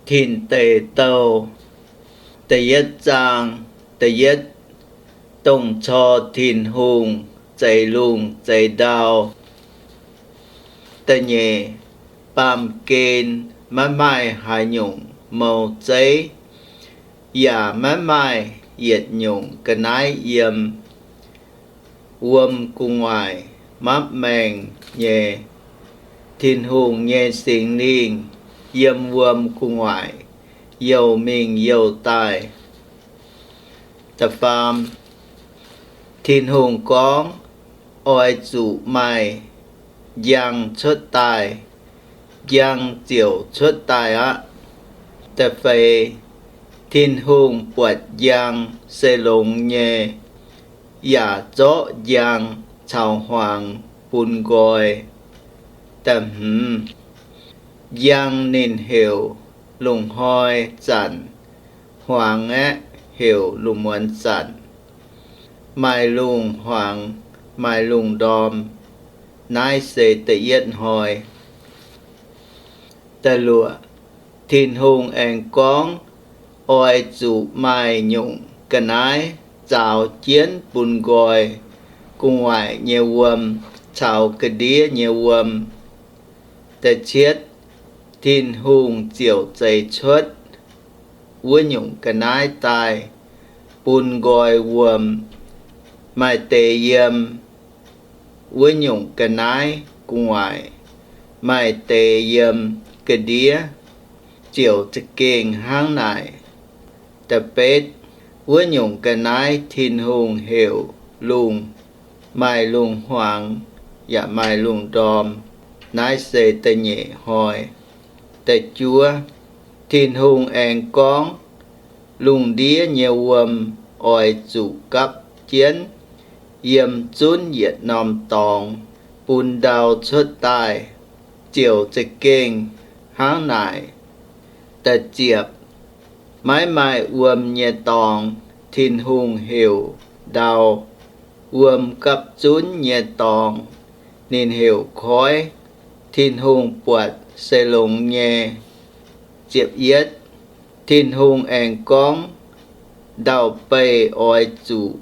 Tin Deic Douh da'yietv zaang, da'yietv, dongh cor Tin-Hungh zeix lungh zeix ndau. Da'nyeic, baamh gen maiv maaih haaix nyungc mou zeiv, yaac maiv maaih yietc nyungc ga'naaiv yiem. Wuom gu'nguaaic mapv maengh nyei. Tin-Hungh nyei Singx Lingh yiem wuom gu'nguaaic youh mingh youh daaih. Da'faam, Tin-Hungh gorngv, oix zuqc maaih njang cuotv daaih, njang ziouc cuotv daaih aqv. Da'feix, Tin-Hungh buatc njang se longx nyei, yaac zorqv njang caux hmuangx bun nqoi. Da'hmz, njang ninh heuc lungh hnoi zanc, hmuangx aeqv, heuc lungh muonz zanc. Maaih lungh hmuangx, maaih lungh ndorm. Naaiv se da'yietv hnoi. Da'luoqc, Tin-Hungh aengx gorngv, oix zuqc maaih nyungc ga'naaiv zaaux jienv bun nqoi gu'nguaaic nyei wuom caux ga'ndiev nyei wuom. Da'cietv, Tin-Hungh ziouc zeix cuotv wuov nyungc ga'naaiv daaih bun nqoi wuom, maaih deix yiem wuov nyungc ga'naaiv gu'nguaaic, maaih deix yiem ga'ndiev, ziouc za'gengh hnangv naaic. Da'betv, wuov nyungc ga'naaiv Tin-Hungh heuc lungh, maaih lungh hmuangx yaac maaih lungh ndorm. Naaiv se da'nyeic hnoi. Da'juov, Tin-Hungh aengx gorngv, lungh ndiev nyei wuom oix zuqc gapv jienv yiem zunv yietc norm dorngx bun ndau cuotv daaih, ziouc za'gengh hnangv naaic. Da'ziepc, maiv maaih wuom nyei dorngx Tin-Hungh heuc ndau. Wuom gapv zunv nyei dorngx ninh heuc koiv. Tin-Hungh buatc se longx nyei. Ziepc yietv, Tin-Hungh aengx gorngv, ndau-beih oix zuqc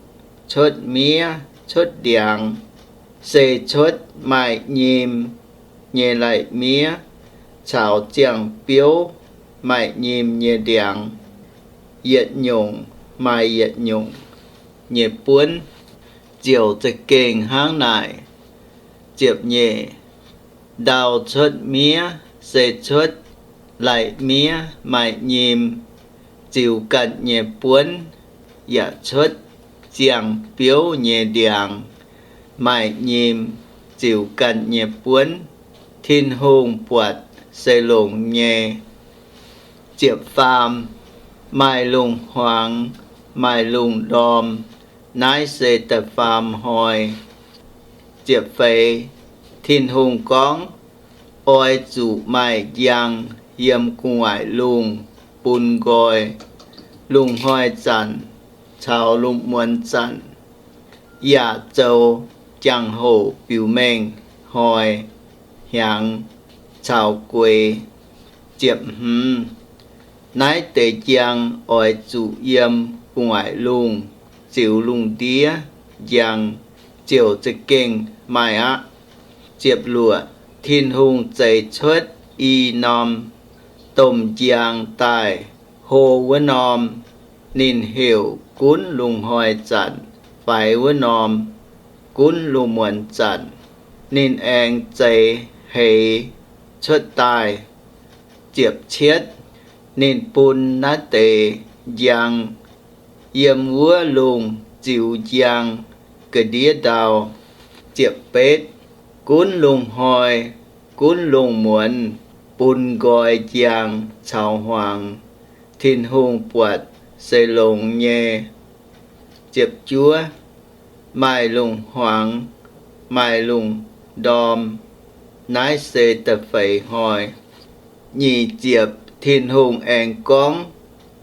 cuotv miev cuotv ndiangx, se cuotv maaih nyim nyei lai-miev caux ziangh biouv maaih nyim nyei ndiangx, yietc nyungc maaih yietc nyungc nyei buonv, ziouc za'gengh hnangv naaic. Ziepc nyeic, ndau cuotv miev se cuotv lai-miev maaih nyim ziux ganh nyei buonv, yaac cuotv ziangh biouv nyei ndiangx maaih nyim ziux ganh nyei buonv. Tin-Hungh buatc se longx nyei. Ziepc faam, maaih lungh hmuangx, maaih lungh ndorm. Naaiv se da'faam hnoi. Ziepc feix, Tin-Hungh gorngv, oix zuqc maaih njang yiem gu'nguaaic lungh bun nqoi, lungh hnoi zanc caux lungh muonz zanc, yaac zoux jangx-hoc biux mengh hnoi, hnyangx caux gueix. Ziepc hmz, naaiv deix njang oix zuqc yiem gu'nguaaic lungh ziux lungh ndiev njang ziouc za'gengh maaih aqv. Ziepc luoqc, Tin-Hungh zeix cuotv i norm domh njang daaih, hlo wuov norm ninh heuc gunv lungh hnoi zanc, faix wuov norm gunv lungh muonz zanc. Ninh aengx zeix heix cuotv daaih. Ziepc cietv, ninh bun naaiv deix njang yiem wuov lungh ziux njang ga'ndiev ndau. Ziepc betv, gunv lungh hnoi, gunv lungh muonz bun nqoi njang caux hmuangx. Tin-Hungh buatc se longx nyei. Ziepc juov, maaih lungh hmuangx, maaih lungh ndorm. Naaiv se da'feix hnoi. Nyic ziepc, Tin-Hungh aengx gorngv,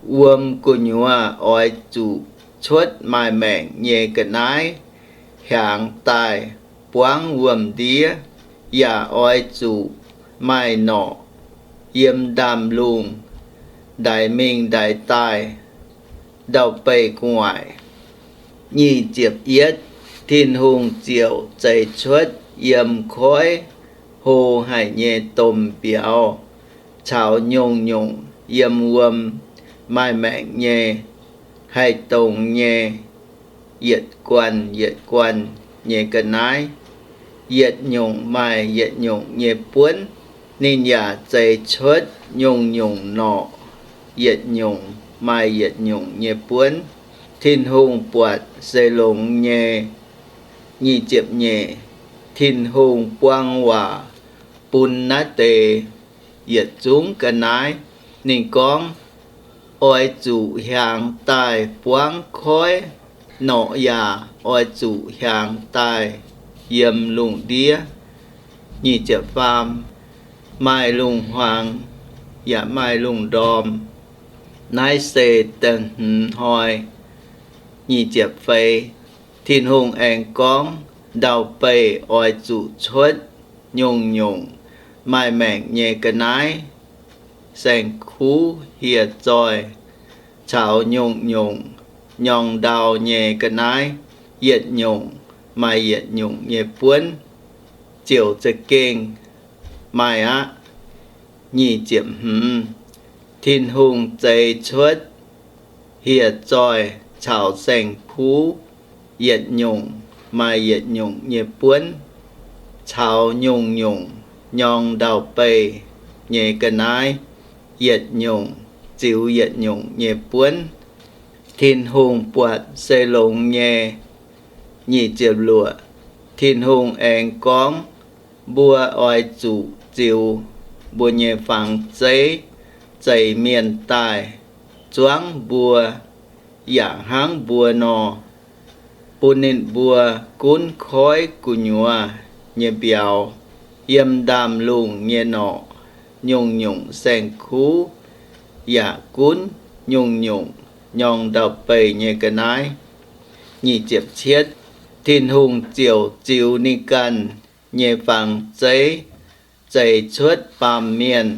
wuom gu'nyuoz oix zuqc cuotv maaih maengc nyei ga'naaiv hiaangx daaih buangv wuom-ndiev, yaac oix zuqc maaih norqc yiem ndaamv-lungh ndaix mingh ndaix daaih, ndau-beih gu'nguaaic. Nyic ziepc yietv, Tin-Hungh ziouc zeix cuotv yiem koiv hlo haic nyei domh mbiauz caux nyungc-nyungc yiem wuom maaih maengc nyei, haih dongz nyei, yietc guanh yietc guanh nyei ga'naaiv, yietc nyungc maaih yietc nyungc nyei buonv. Ninh yaac zeix cuotv nyungc-nyungc norqc, yietc nyungc maaih yietc nyungc nyei buonv. Tin-Hungh buatc se longx nyei. Nyic ziepc nyeic, Tin-Hungh buang waac bun naaiv deix yietc zungv ga'naaiv. Ninh gorngv, Oix zuqc hiaangx daaih buangv koiv. Norqc yaac oix zuqc hiaangx daaih yiem lungh ndiev. Nyic ziepc faam, maaih lungh hmuangx yaac maaih lungh ndorm. Naaiv se da'hmz hnoi. Nyic ziepc feix, Tin-Hungh aengx gorngv, Ndau-beih oix zuqc cuotv nyungc-nyungc maaih maengc nyei ga'naaiv, saeng-kuv hieh zoih, caux nyungc-nyungc nyorng ndau nyei ga'naaiv, yietc nyungc maaih yietc nyungc nyei buonv, ziouc za'gengh maaih aqv. Nyic ziepc hmz, Tin-Hungh zeix cuotv hieh zoih caux saeng-kuv, yietc nyungc maaih yietc nyungc nyei buonv, caux nyungc-nyungc nyorng ndau-beih nyei ga'naaiv, yietc nyungc ziux yietc nyungc nyei buonv. Tin-Hungh buatc se longx nyei. Nyic ziepc luoqc, Tin-Hungh aengx gorngv, Mbuo oix zuqc ziux mbuo nyei fangx zeiv zeix mienh daaih zuangv mbuo, yaac hnangv mbuo nor, bun ninh mbuo gunv koiv gu'nyuoz nyei mbiauz, yiem ndaamv-lungh nyei norqc, nyungc-nyungc saeng-kuv, yaac gunv nyungc-nyungc nyorng ndau-beih nyei ga'naaiv. Nyic ziepc cietv, Tin-Hungh ziouc ziux ninh ganh nyei fangx zeiv zeix cuotv baamh mienh,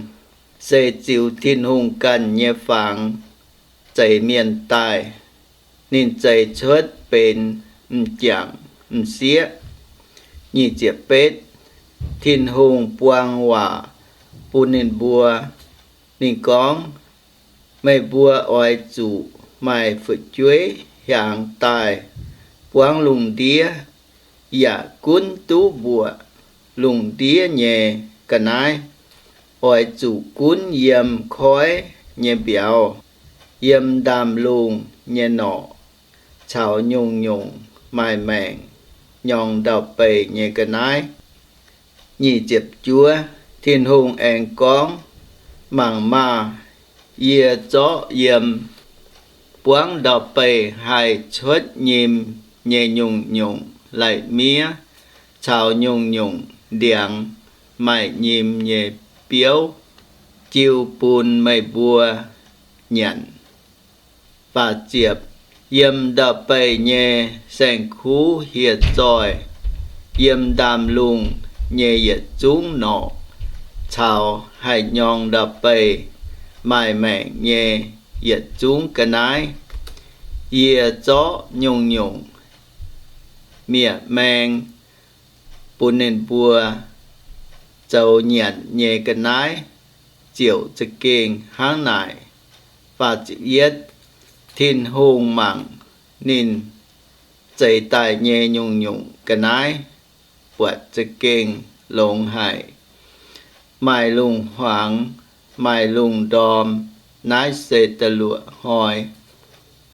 se ziux Tin-Hungh ganh nyei fangx zeix mienh daaih. Ninh zeix cuotv benx m'jangc m'sieqv. Nyic ziepc betv, Tin-Hungh buang waac bun ninh mbuo. Ninh gorngv, Meih mbuo oix zuqc maaih fu'jueiv hiaangx daaih buangv lungh ndiev, yaac gunv duqv mbuoqc lungh ndiev nyei ga'naaiv. Oix zuqc gunv yiem koiv nyei mbiauz, yiem ndaamv-lungh nyei norqc, caux nyungc-nyungc maaih maengc nyorng ndau-beih nyei ga'naaiv. Nyic ziepc juov, Tin-Hungh aengx gorngv, Mangc maah! Yie zorqv yiem buangv ndau-beih haih cuotv nyim nyei nyungc-nyungc lai-miev caux nyungc-nyungc ndiangx maaih nyim nyei biouv jiu bun meih mbuo nyanc. Faah ziepc, yiem ndau-beih nyei saeng-kuv hieh zoih, yiem ndaamv-lungh nyei yietc zungv norqc, caux haih nyorng ndau-beih maaih maengc nyei yietc zungv ga'naaiv, yie zorqv nyungc-nyungc mietc maeng bun ninh mbuo zoux nyanc nyei ga'naaiv ziouc za'gengh hnangv naaic. Faah ziepc yietv, Tin-Hungh mangc ninh zeix daaih nyei nyungc-nyungc ga'naaiv, buatc za'gengh longx haic. Maaih lungh hmuangx, maaih lungh ndorm. Naaiv se da'luoqc hnoi.